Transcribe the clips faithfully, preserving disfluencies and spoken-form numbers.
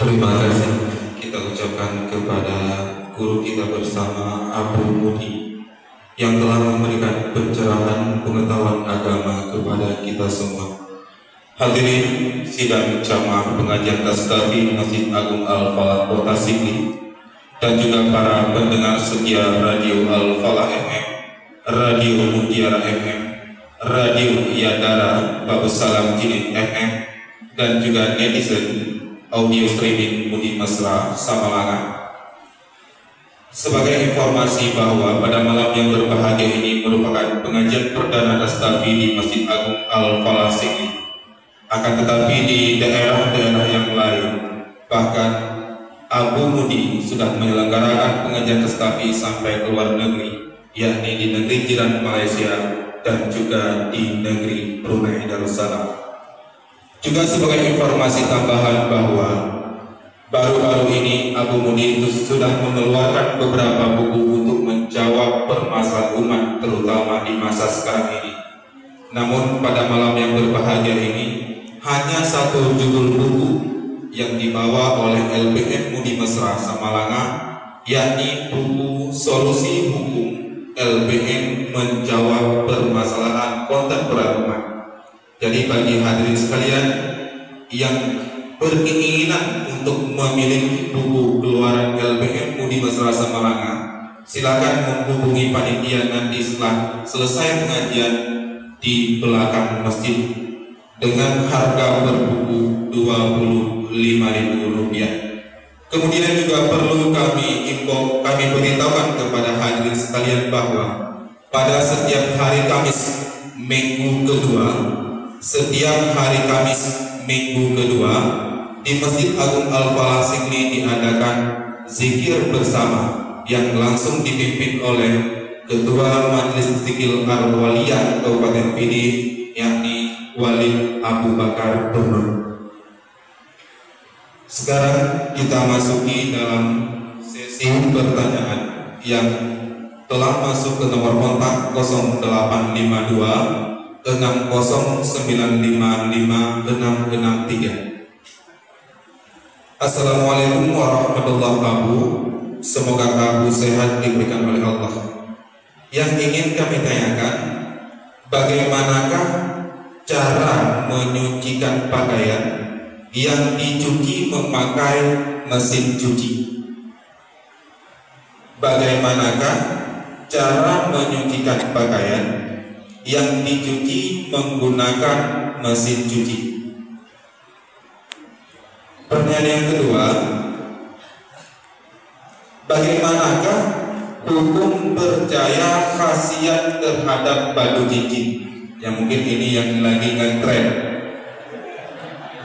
Terima kasih kita ucapkan kepada guru kita bersama, Abu Mudi, yang telah memberikan pencerahan pengetahuan agama kepada kita semua. Hadirin sidang jamaah pengajian Tastafi Masjid Agung Al-Falah Kota Sigli, dan juga para pendengar setia Radio Al-Falah F M, Radio Mutiara F M, Radio Yadara Babussalam Jilin F M, dan juga netizen audio streaming Mudi Mesra Samalanga. Sebagai informasi bahwa pada malam yang berbahagia ini merupakan pengajian perdana Tastafi di Masjid Agung Al-Falah Sigli. Akan tetapi, di daerah-daerah yang lain, bahkan Abu Mudi sudah menyelenggarakan pengajian Tastafi sampai ke luar negeri, yakni di negeri jiran Malaysia dan juga di negeri Brunei Darussalam. Juga sebagai informasi tambahan bahwa baru-baru ini Abu Mudi itu sudah mengeluarkan beberapa buku untuk menjawab permasalahan umat, terutama di masa sekarang ini. Namun, pada malam yang berbahagia ini, hanya satu judul buku yang dibawa oleh L P M Mudi Mesra Samalanga, yakni buku Solusi Hukum L P M Menjawab Permasalahan Kontemporer Umat. Jadi, bagi hadirin sekalian yang berkeinginan untuk memiliki buku keluaran L P M Mudi Mesra Samalanga, silakan menghubungi panitia nanti setelah selesai pengajian di belakang masjid dengan harga per buku dua puluh lima ribu rupiah. Kemudian juga perlu kami imbau, kami beritahukan kepada hadirin sekalian bahwa pada setiap hari Kamis minggu kedua, setiap hari Kamis minggu kedua, di Masjid Agung Al-Falah Sigli diadakan zikir bersama yang langsung dipimpin oleh Ketua Majelis Zikir Al-Waliyah Kabupaten Pidie, yakni Walid Abu Bakar Turnun. Sekarang kita masuki dalam sesi pertanyaan yang telah masuk ke nomor kontak kosong delapan lima dua, enam kosong sembilan lima lima enam enam tiga. Assalamualaikum warahmatullahi wabarakatuh. Semoga Abu sehat diberikan oleh Allah. Yang ingin kami tanyakan, bagaimanakah cara menyucikan pakaian yang dicuci memakai mesin cuci? Bagaimanakah cara menyucikan pakaian yang dicuci menggunakan mesin cuci? Pertanyaan yang kedua, bagaimanakah hukum percaya khasiat terhadap batu cincin? Yang mungkin ini yang lagi ngetren.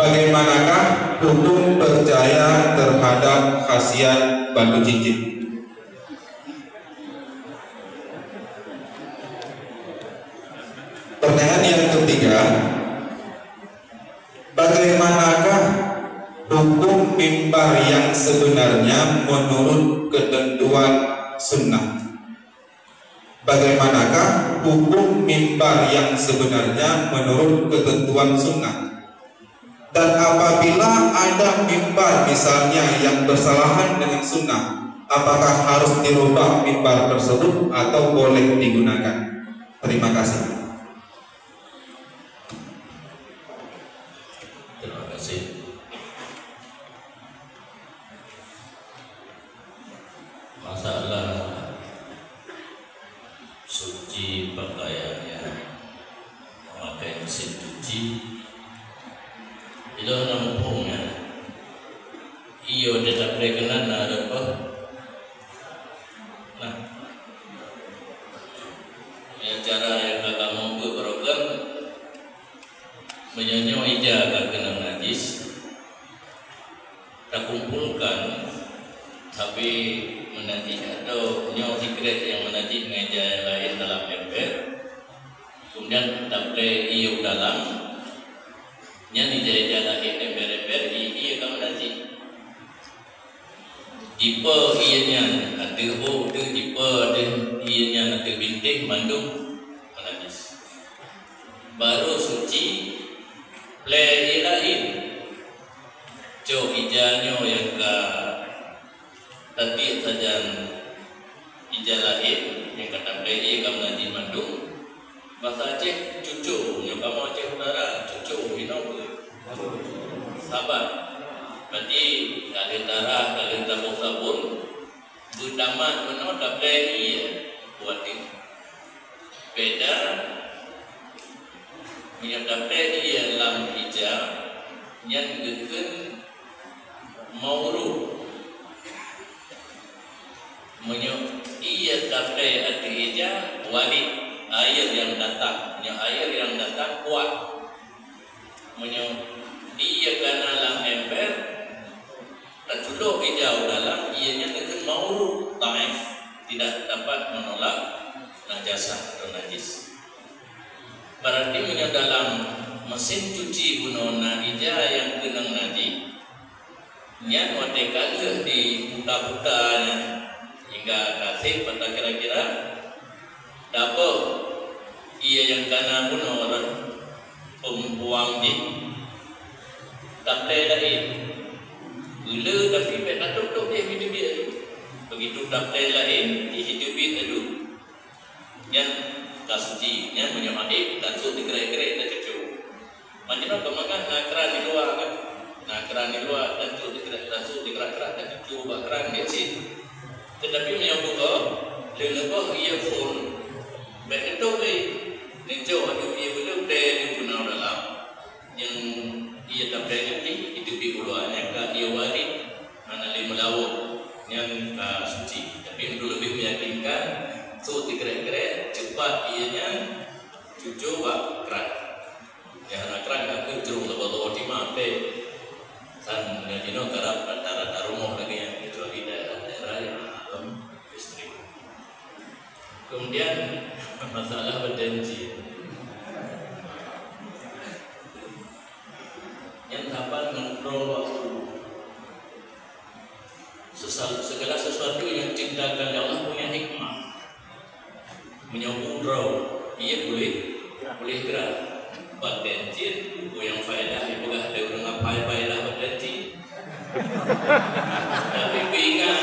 Bagaimanakah hukum percaya terhadap khasiat batu cincin? Pertanyaan yang ketiga, bagaimanakah hukum mimbar yang sebenarnya menurut ketentuan sunnah? Bagaimanakah hukum mimbar yang sebenarnya menurut ketentuan sunnah? Dan apabila ada mimbar misalnya yang bersalahan dengan sunnah, apakah harus dirubah mimbar tersebut atau boleh digunakan? Terima kasih. Terima kasih. Masalah suci pakaian yang memakai mesin cuci, itu hana muphom nyan. Iyo, tetap lé keunan na ada apa? Nah, ya, cara yang agama buat program, meunyoe ija ka keunong najis, takumpolkan sabe meunajih atau nyoe sikrék nyang meunajih ngon ija nyang laén dalam ember, kemudian taplé ié u dalam, nyan ija-ija laén ember-ember ié ka meunajih. Jipe ié nyan ateueh ôk teuh, jipe ateueh ié nyan ateueh bintéh, mandum meunajih. Baru suci plé ié laén. Cok ija nyoe nyang ka tatiek sajan ija laén nyang ka taplé ié ka meunajih mandum. Basa Aceh cuco, nyoe kamoe Aceh Utara cuco, inoe peue? Saban. Berarti ka lheueh tarah, ka lheueh taboh sabon, beutamat meunoe taplé ié buet nyoe. Beda, meunyoe taplé ié lam ija, nyan geukheun mauruh. Meunyoe ié taplé ateueh ija, walid, air yang datang. Meunyoe air yang datang, kuat. Meunyoe ié kana lam ember, taculok ija u dalam, ié nyan geukheun mauruh, dhaif, tidak dapat menolak najasah atau najis. Berarti meunyoe dalam mesin cuci bunoe na ija nyang keunong najih, nyan watée ka lheueh diputa-puta nyan hingga ka sép ata kira-kira, taboh ié nyang kana bunoe rot peumpuang jih, taplé laén. Beuleu tapi bék tatôb-tôb jih teubiet-teubiet. Begitu taplé laén, jih teubiet laju. Nyan ka suci, nyan meunyoe até, tasôk teukrek-krek, tacucu. Meunyoe keumangat na kran di luwa kan? Na kran di luwa, tasôk teukrek, tasôk teukrek-krek, tacucu bak kran biet cit. Tetapi meunyoe beugoh, lheueh neuboh ié phon, bék neutôb lé. Neucok aju ié beuleuh tée di guna dalam. Nyang ié taplé nyan jih, iteubiet u luwa, nyan ka ié walid, hana lé meulawôt, nyan ka suci. Tapi untuk lebih meyakinkan, sôk teukrek-krek, ceupat ié nyan cucu bak kran. Nyang hana kran ka keuh jroh laba-laba tima, tée. Sang nyan jinoe karab rata-rata rumoh lagée nyan, kecuali daerah-daerah nyang na lom listrik. Kemudian, masalah badan jin. Nyan saban ngon droe waktu. Sesal-, segala sesuatu yang diciptakan oleh Allah punya hikmah. Meunyoe bu droe, ié boleh, boleh gerak. Badan jin, buku nyang faedah, ipeugah lé ureuëng apai faedah badan jin. Tapi peuingat,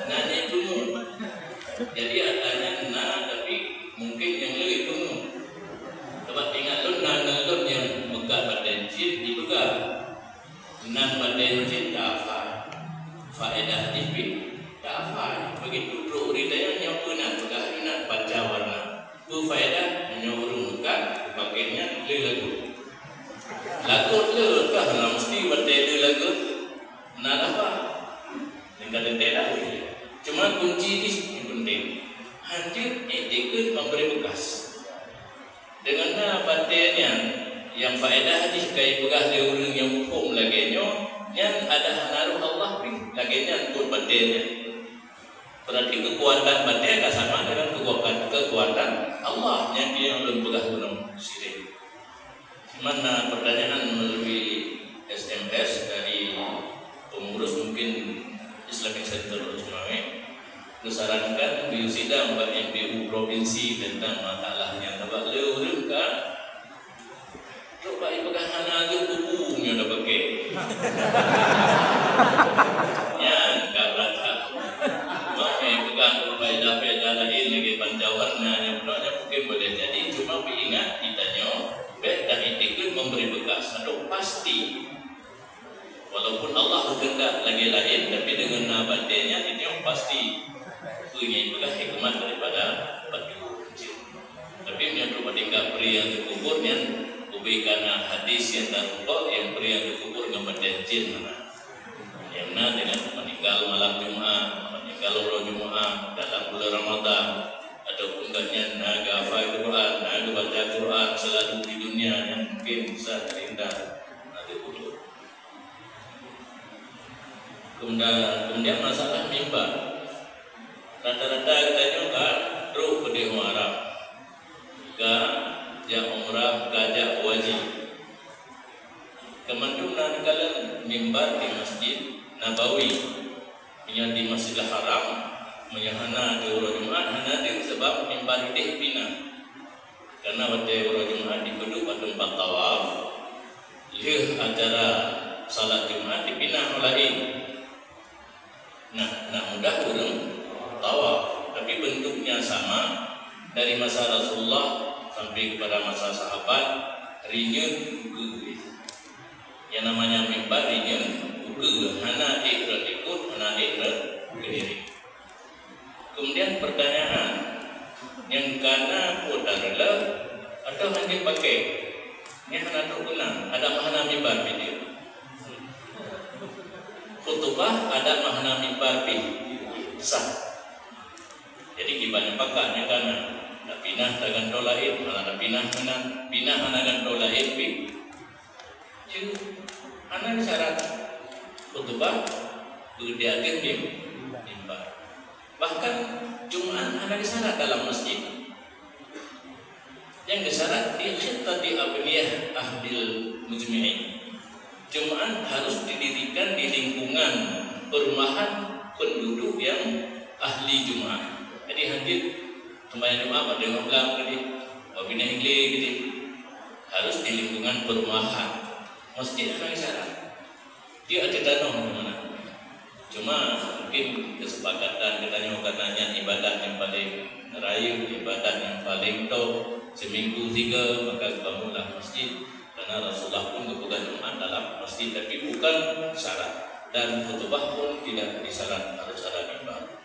na nyang deungon. Jadi, ata nyan na, tapi mungkin nyang le deungon. Sabab ingat lôn na ngon lôn nyang meukat badan jin jipeugah. Nan badan jin ta hafai. Faedah jih pih ta hafai. Begitu trok ureuëng tanyong nyoe peue nan, peugah inan panca warna. Peue faedah meunyoe ureuëng meukat pakèk nyan le lagot. Lagot le kah na meusti watèe le lagot? Na apa? Tingkat teuntèe dah. Cuma kunci jih nyang penting. Hanjeuet iktikeuet memberi bekas. Deungon na batèe nyan, nyang faedah jih ka ipeugah lé ureuëng nyang muphom lagèe nyoe, nyan ada hana roh Allah pih lagèe nyan buet batèe nyan. Berarti keukuatan batèe ka sama dengan keukuatan, keukuatan Allah nyang, nyang lôn peugah gunong syirik. Cuman na pertanyaan melalui S M S dari pengurus mungkin Islamic Center Lotus Mawé, neusarankan geuyue sidang bak M P U provinsi tentang masalah nyan, sabab lé ureuëng ka trok bak ipeugah hana geuh buku nyoe na pakai. Nyan ka rasa. Maka ipeugah faedah-faedah laén lagèe panca warna nyan, nyan mungkin boleh jadi, cuma peuingat geutanyoe, bèk taiktikeuet memberi bekas atau pasti. Walaupun Allah geukeundak lagèe laén, tapi deungon na batèe nyan, nyoe pasti. Peue nyang ipeugah hikmat daripada batu. Tapi meunyoe trok bak tingkat peue nyang teukubur nyan, ubé ka na hadis nyang tarumpok nyang peue nyang teukubur ngon batèe jin hana. Nyang na dengan meninggal malam Jumat, meninggal uroe Jumat, dalam bulan Ramadan, ataupun gobnyan na geuhafai Quran, na geubaca Quran selalu di dunia, nyan mungkin bisa teulinda na teukubur. Kemudian, kemudian masalah mimbar. Rata-rata geutanyoe ka trok keudéh u Arab, ka jak umrah, ka jak haji. Keumandum na neukalon mimbar di Masjid Nabawi. Meunyoe di Masjidil Haram, meunyoe hana di uroe Jumat, hana deuh, sabab mimbar udeh pih na. Karena watèe uroe Jumat dipeuduek bak teumpat tawaf, lheueh acara Salat Jumat dipinah u laén. Nah, nak mudah ureuëng tawa, tapi bentuknya sama dari masa Rasulullah sampai kepada masa sahabat. Rinyeun ukeue. Yang namanya mimbar rinyeun ukeue, hana ék rot likot, hana ék rot keudiri. Kemudian pertanyaan, nyang kana peue tareuleuh atau hana pakai? Nyan hana trok guna, adak meuhana mimbar pih jeuet. Khutubah adak meuhana mimbar pih sah. Jadi kiban nyan pakat nyang kana, tapinah tagantoe laén, malah tapinah meunan, pinah hana gantoe laén pih. Jeuet, hana syarat khutubah beu di ateueh mim-, mimbar. Bahkan Jumat hana disyarat dalam masjid. Nyang disyarat di khittati abniyah ahlil mujmi'in. Jumat harus didirikan di lingkungan perumahan penduduk yang ahli Jumat. Jadi, hana jeuet seumayang Jumat bak teungoh blang tadi, bak binéh glé tadi. Harus di lingkungan perumahan. Masjid hana syarat. Dia ada tanah di mana. Cuma mungkin kesepakatan geutanyoe karena nyan ibadat nyang paling rayeuk, ibadat nyang paling top, seminggu tiga, maka bangunlah masjid. Karena Rasulullah pun geupeugah Jumat dalam masjid, tapi bukan syarat. Dan khutubah pun tidak disyarat harus ada mimbar.